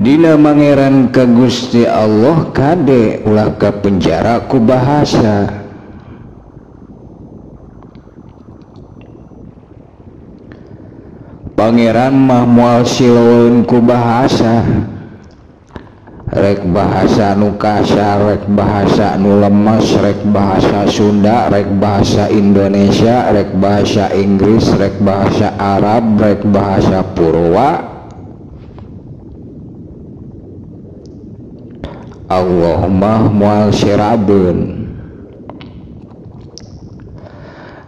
Dina mangeran ka Gusti Allah kade ulah ka penjara ku bahasa. Pangeran mah moal silaweun ku bahasa, rek bahasa nu kasar, rek bahasa nu lemes, rek bahasa Sunda, rek bahasa Indonesia, rek bahasa Inggris, rek bahasa Arab, rek bahasa Purwa. Allah mah moal sirabeun.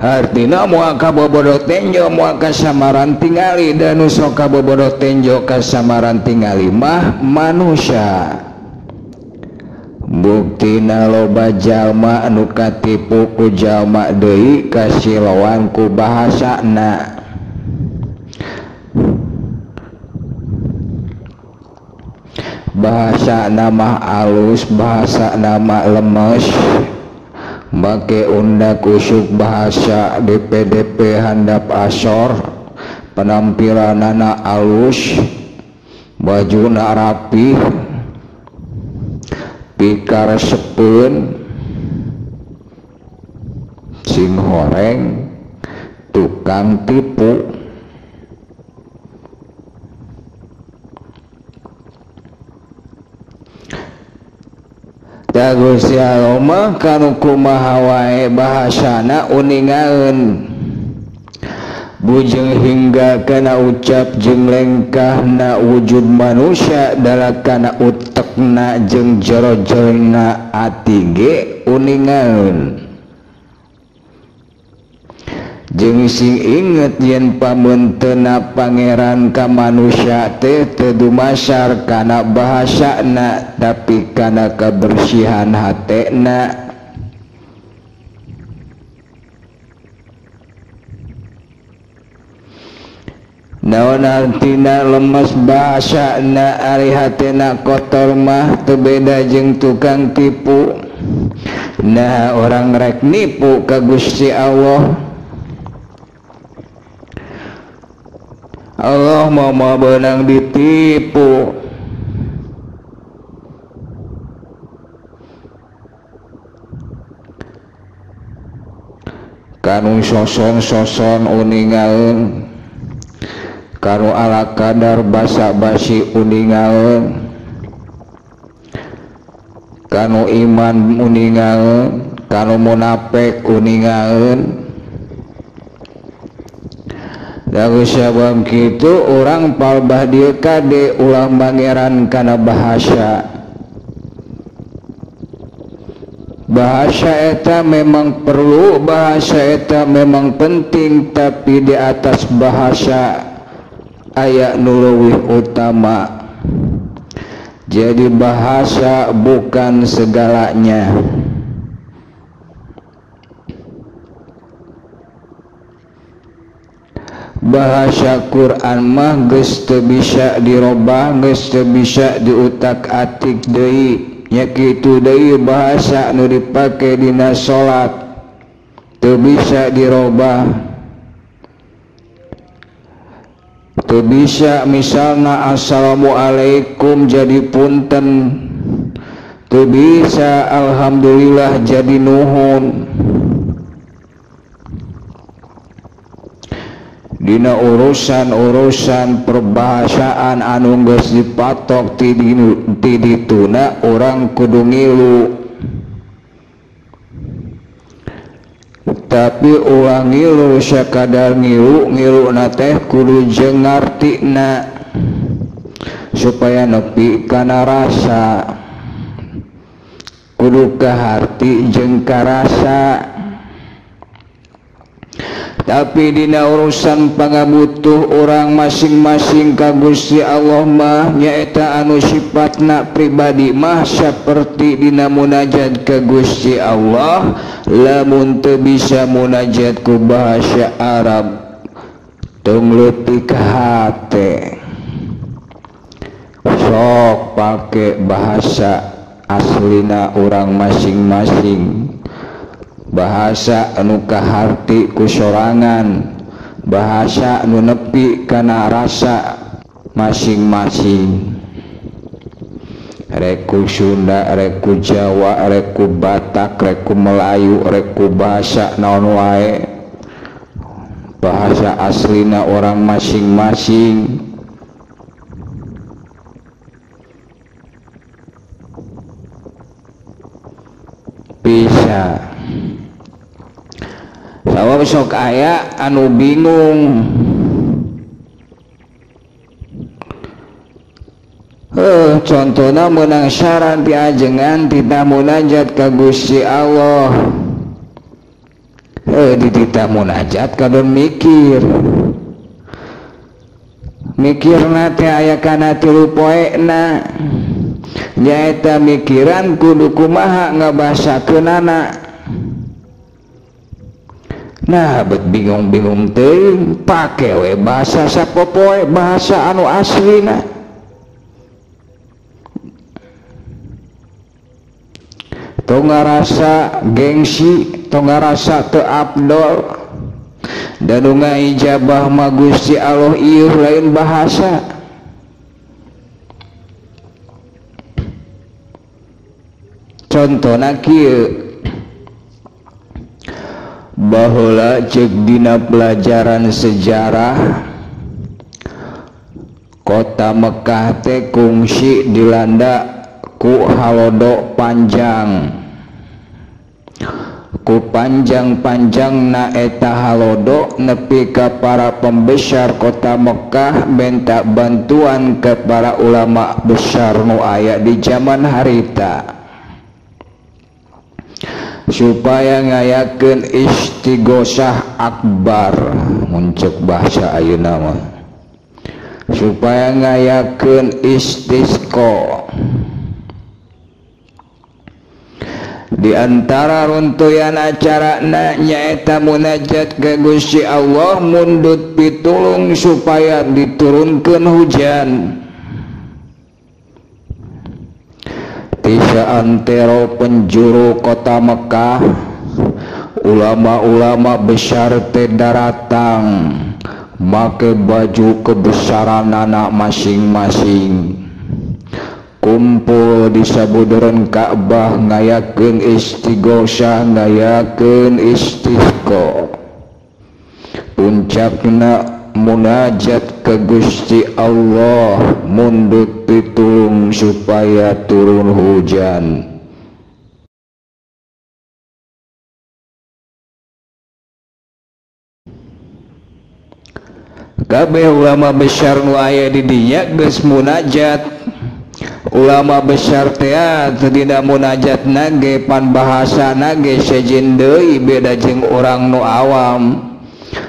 Artina moal kabobodo tenjo moal kasamaran tingali, dan nu sok kabobodo tenjo kasamaran tingali mah manusia. Buktina loba jalma anu katipu ku jalma deui kasiloan ku bahasana. Bahasa nama alus, bahasa nama lemes, make undak usuk bahasa DPDP handap asor, penampilanana alus, bajuna rapi, pikar sepeun, sing horeng, tukang tipu. Gusti Allah mah kanu kumaha wae bahasana uningaeun, bujeng hingga kana ucap jeung lengkahna wujud manusia dalakana utekna jeung jero-jerona ati ge uningaeun. Jeung sing inget yen pameunteuna pangeran ka manusia teh teu dumasar kana bahasana tapi kana kebersihan hatena. Naon artina lemes bahasana ari hatena kotor mah teu beda jeung tukang tipu. Nah orang rek nipu ka Gusti Allah, Allah mau beunang ditipu. Kanu soson-soson uningaeun, kanu ala kadar basa-basi uningaeun, kanu iman uningaeun, kanu munafik uningaeun. Lagu sabab kitu urang palbah dieu kade ulah mangeran kana bahasa. Bahasa eta memang perlu, bahasa eta memang penting, tapi di atas bahasa aya nu leuwih utama. Jadi bahasa bukan segalanya. Bahasa Quran mah geus teu bisa dirobah, geus teu bisa diutak-atik deui. Nya kitu deui bahasa nu dipake dina salat teu bisa dirobah. Teu bisa misalna assalamualaikum jadi punten, teu bisa alhamdulillah jadi nuhun. Dina urusan-urusan perbahasaan anu geus dipatok ti dituna urang kudu ngilu, tapi ulah ngilu sakadar ngilu, ngiluna teh kudu jeung ngartina supaya nepi kana rasa, kudu kaharti jeung karasa. Tapi dina urusan pangabutuh orang masing-masing ka Gusti Allah mah nyaeta anu sifatna pribadi mah saperti dina munajat ka Gusti Allah. Lamun teu bisa munajat ku bahasa Arab tong leutik hate, sok pake bahasa aslina orang masing-masing, bahasa anu kaharti ku sorangan, bahasa anu nepi kana rasa masing-masing. Reku Sunda, reku Jawa, reku Batak, reku Melayu, reku bahasa naon wae, bahasa aslina orang masing-masing. Bisa sabab sok aya anu bingung. Contohna meunang saran ti ajengan titah munajat ka Gusti Allah. Dititah munajat kadon mikir. Mikirna teh aya kana tilu poena. Nyaeta mikiran kudu kumaha ngabasakeunana. Nah, bet bingung-bingung teuing pake we bahasa sapopoe, bahasa anu aslina. Tong ngarasa gengsi, tong ngarasa teu abdol. Dan nu ngaijabah mah Gusti Allah ieu lain bahasa. Contona kieu, baheula ceuk dina pelajaran sejarah kota Mekah teh kungsi dilanda ku halodo panjang. Ku panjang-panjangna eta halodo nepi ka para pembesar kota Mekah minta bantuan ke para ulama besar nu aya di zaman harita supaya ngayakeun istighosah akbar, mun ceuk bahasa ayeuna mah, supaya ngayakeun istisqa. Di antara runtuyan acarana nyaeta munajat ka Gusti Allah mundut pitulung supaya diturunkeun hujan. Ti saantero penjuru kota Mekah ulama-ulama besar teh daratang make baju kebesaranana masing-masing, kumpul di sabudereun Ka'bah ngayakeun istighosah, ngayakeun istisqa. Puncakna munajat ke Gusti Allah mundut pitulung supaya turun hujan. Kabeh ulama besar nu aya di dinya geus munajat. Ulama besar teh dina munajat nage pan bahasana ge sejen deui beda jeung urang nu awam.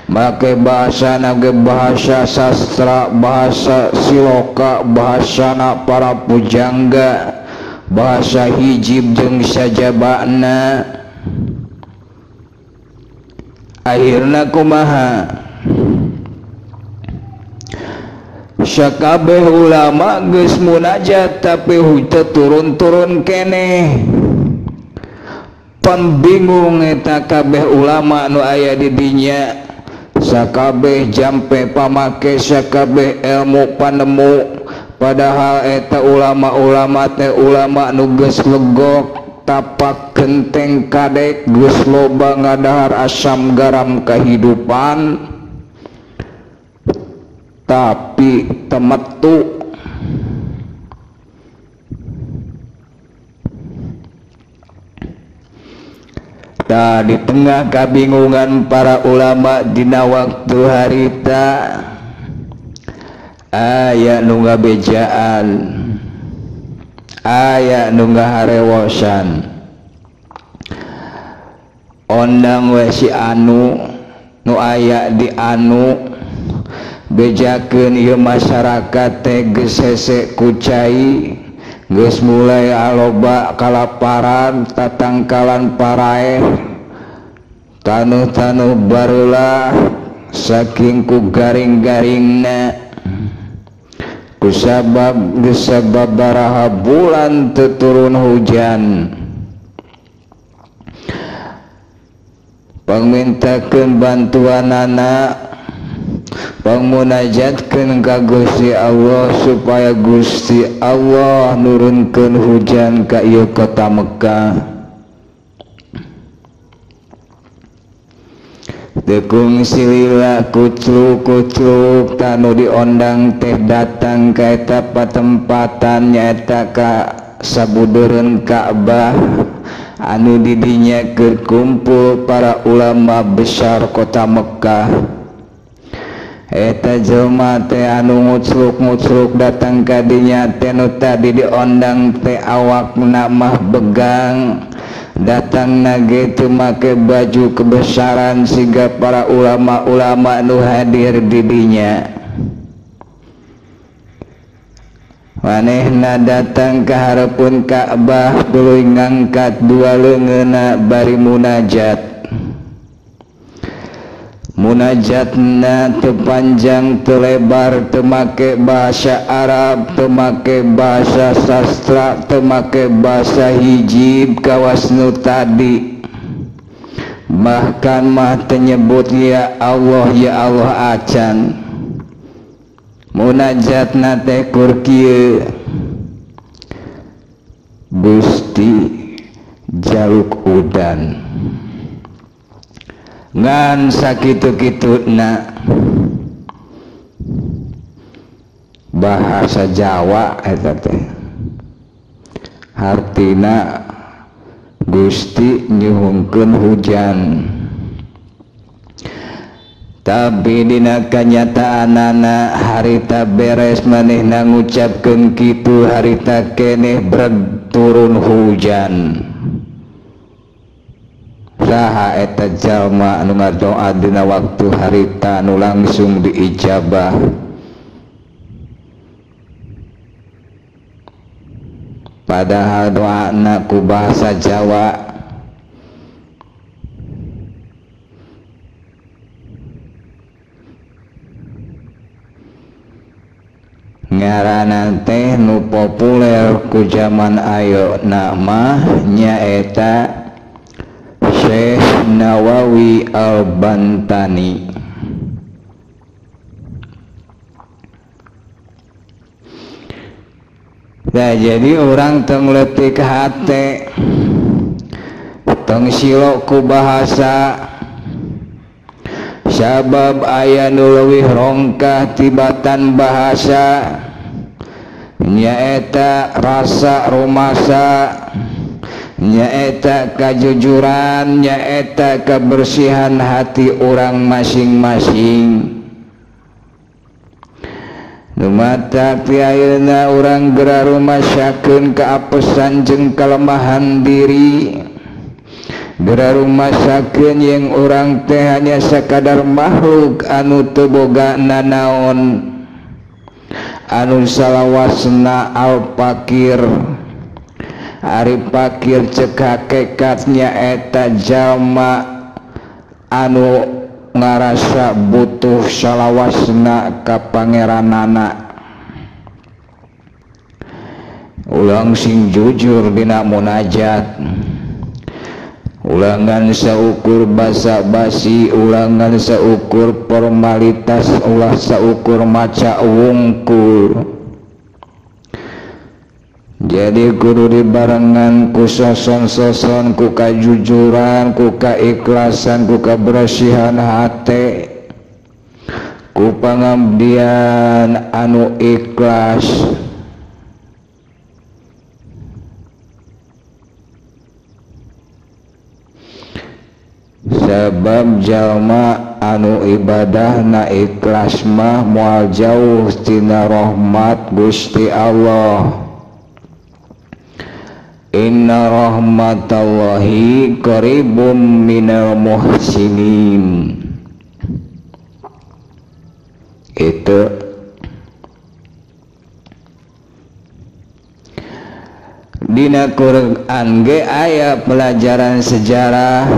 Make bahasana ge bahasa sastra, bahasa siloka, bahasana para pujangga, bahasa hijib jeung sajabana. Akhirna kumaha? Sakabeh ulama geus munajat tapi huteu turun-turun keneh. Pan bingung eta kabeh ulama nu aya di dinya. Sakabeh jampe pamake, sakabeh ilmu panemu, padahal eta ulama-ulama teh ulama nu geus legok tapak genteng kadek, geus loba ngadahar asam garam kahidupan, tapi temetu. Tah di tengah kabingungan para ulama dina waktu harita aya nu ngabejaan, aya nu ngaharewosan. Ondang we si anu nu aya di anu bejakeun ieu masyarakat teh geus hese ku cai, geus mulai aloba kalaparan, tatangkalan paraeh, tanuh-tanuh barulah saking ku garing-garingna. Kusabab geus sababaraha bulan teu turun hujan. Pangmintakeun bantuanana Pangmunajatkeun ka Gusti Allah supaya Gusti Allah nurunkeun hujan ka ieu kota Mekah. Tekung silila kucluk-kucluk tanu diondang teh datang ka eta patempatan nyaeta ka sabudeureun Ka'bah anu didinya keur kumpul para ulama besar kota Mekah. Eta jelema teh anu ngucluk-ngucluk datang ka dinya teh nu tadi diondang teh awakna mah begang, datang nage teu make baju kebesaran siga para ulama-ulama nu hadir di dinya. Manehna datang ka hareupeun Ka'bah tuluy ngangkat dua leungeunna bari munajat. Munajatna teu panjang teu lebar, teu make bahasa Arab, teu make bahasa sastra, teu make bahasa hijib kawas nu tadi. Bahkan mah teu nyebut ya Allah ya Allah acan. Munajatna teh kur kieu, Gusti jaluk udan. Ngan sakitu-kituna bahasa Jawa eta teh hartina Gusti nyuhunkeun hujan. Tapi dina kanyataanana harita beres manehna ngucapkeun kitu harita keneh breg turun hujan. Saha eta jalma anu ngadoa dina waktu harita anu langsung diijabah. Padahal doana ku bahasa Jawa. Ngaranna teh nu populer ku jaman ayeuna mah nyaeta Syekh Nawawi Al-Bantani. Nah, jadi orang tong leutik hate, tong silo ku bahasa, sabab aya nu leuwih rongkah tibatan bahasa nyaeta rasa rumasa, nyaeta kajujuran, nyaeta kebersihan hati orang masing-masing. Numata ti ayeuna urang geura rumasakeun kaapesan jeung kalemahan diri, geura rumasakeun yang urang teh hanya sakadar makhluk anu teu boga nanaon, anu salawasna al-fakir. Ari fakir cek hakekat nyaeta jalma anu ngarasa butuh salawasna ka pangeranana. Ulang sing jujur dina munajat, ulangan saukur basa-basi, ulangan saukur formalitas, ulah saukur maca wungkul. Jadi kudu dibarengan ku soson-soson, ku kajujuran, ku kaikhlasan, ku kebersihan hati, ku pangabdian anu ikhlas. Sebab jalma anu ibadahna ikhlas mah moal jauh tina rahmat Gusti Allah. Inna rahmatallahi qaribum minal muhsinin. Itu dina Quran ge aya pelajaran sejarah.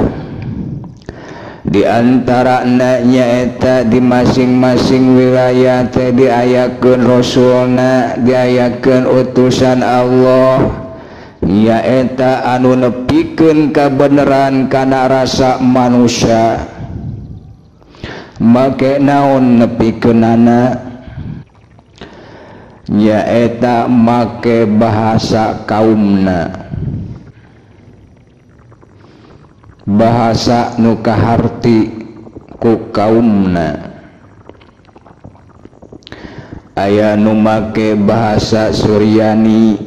Di antara nyaeta di masing-masing wilayah teh diayakeun rasulna, diayakeun utusan Allah, nyaeta anu nepikeun kabeneran kana rasa manusia, Make naon nepikeunana nyaeta make bahasa kaumna, bahasa nu kaharti ku kaumna. Aya nu make bahasa Suryani,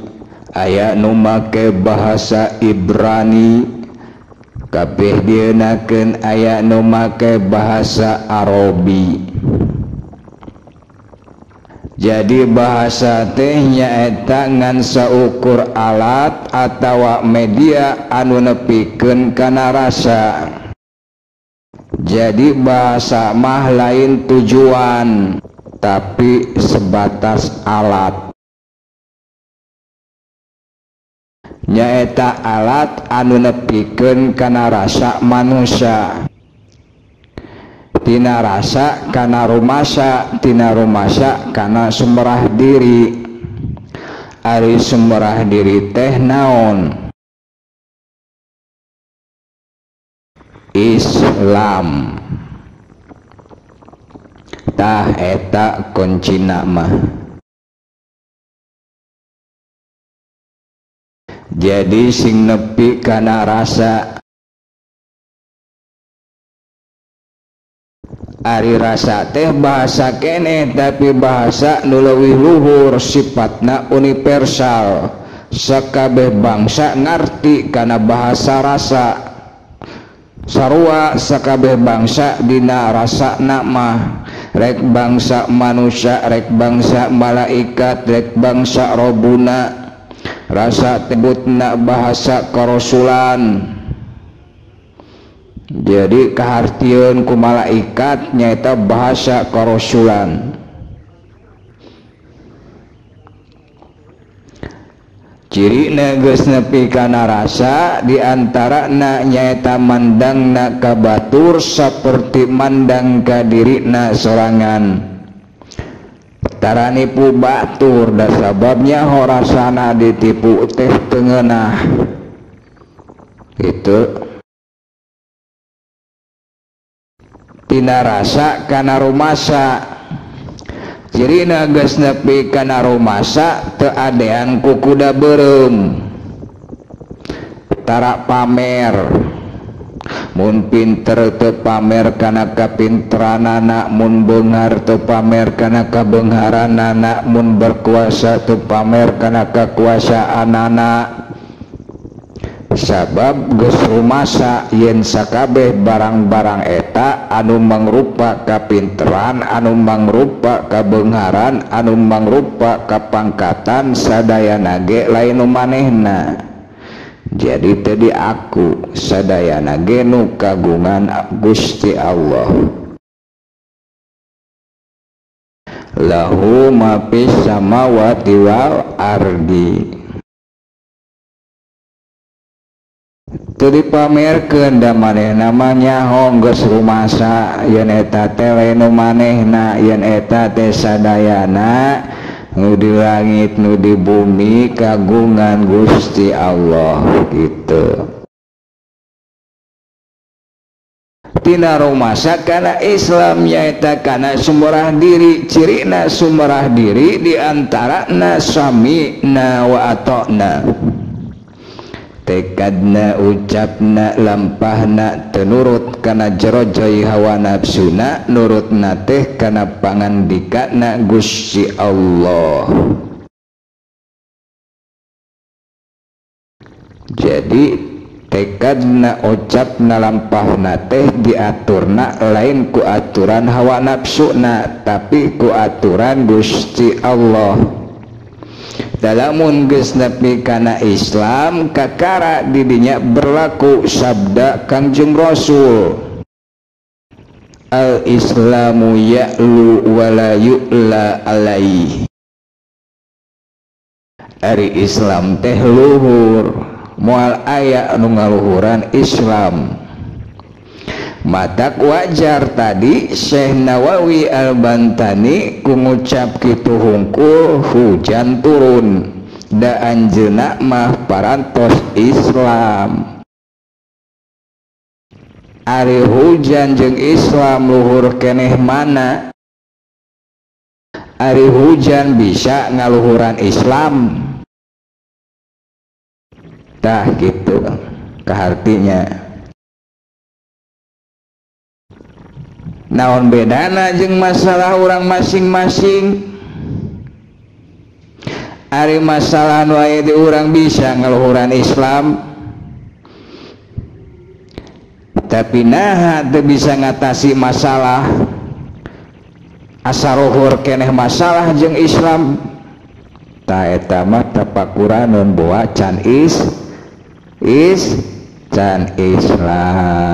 aya nu make bahasa Ibrani, kabeh dieunakeun aya nu make bahasa Arabi. Jadi bahasa teh nyaeta ngan saukur alat atawa media anu nepikeun kana rasa. Jadi bahasa mah lain tujuan, tapi sebatas alat. Nyaeta alat anu nepikeun kana rasa manusia. Tina rasa kana rumasa, tina rumasa kana sumerah diri. Ari sumerah diri teh naon? Islam. Tah eta kuncina mah. Jadi sing nepi kana rasa. Ari rasa teh bahasa keneh, tapi bahasa nu leuwih luhur, sifatna universal. Sakabeh bangsa ngarti kana bahasa rasa. Sarua sakabeh bangsa dina rasana mah, rek bangsa manusia, rek bangsa malaikat, rek bangsa robuna, rasa tebutna bahasa karasulan. Jadi kahartieun ku malaikat nyaeta bahasa karasulan. Cirina geus nepi kana rasa, diantarana nyaeta mandangna ka batur saperti mandang ka dirina sorangan. Tara nipu batur da sababnya horasana ditipu teh teu ngeunah. Gitu. Tina rasa kana rumasa. Cirina geus nepi kana rumasa teu adean ku kuda beureum, tara pamer. Mun pinter teu pamer kana kapinteranana, mun beunghar teu pamer kana kabeungharanana, mun berkuasa teu pamer kana kakuasaanana. Sabab geus rumasa yen sakabeh barang-barang eta anu mangrupa kapinteran, anu mangrupa kabeungharan, anu mangrupa kapangkatan sadayana ge lain nu manehna. Jadi teu diaku, sadayana ge nu kagungan Gusti Allah. Lahu ma fis samawati wal ardi. Teu dipamerkeun da manehna mah nyaho geus rumasa yen eta teh lain nu manehna, yen eta teh sadayana nu di langit nu di bumi kagungan Gusti Allah gitu. Tina rumasa kana Islam nyaeta kana sumberah diri. Cirina sumberah diri diantarana sami'na wa ata'na. Tekadna, ucapna, lampahna teu nurut kana jerojoi hawa nafsuna, nurutna teh kana pangandikana Gusti Allah. Jadi tekadna, ucapna, lampahna teh diaturna lain ku aturan hawa nafsuna, tapi ku aturan Gusti Allah. Dalamun geus nepi kana Islam kakara didinya berlaku sabda Kangjeng Rasul, al islamu ya'lu wala yu'la alaihi. Ari Islam teh luhur, moal aya anu ngaluhuran Islam. Matak wajar tadi Syekh Nawawi Al-Bantani ku ngucap kitu hungkul hujan turun, da anjeunna mah parantos Islam. Ari hujan jeung Islam luhur keneh mana? Ari hujan bisa ngaluhuran Islam. Tah gitu kahartinya. Naon bedana jeung masalah urang masing-masing? Ari masalah nu aya di urang bisa ngaluhuran Islam, tapi naha teu bisa ngatasi masalah, asa luhur keneh masalah jeung Islam. Ta eta mah tapakuran boa can is can Islam.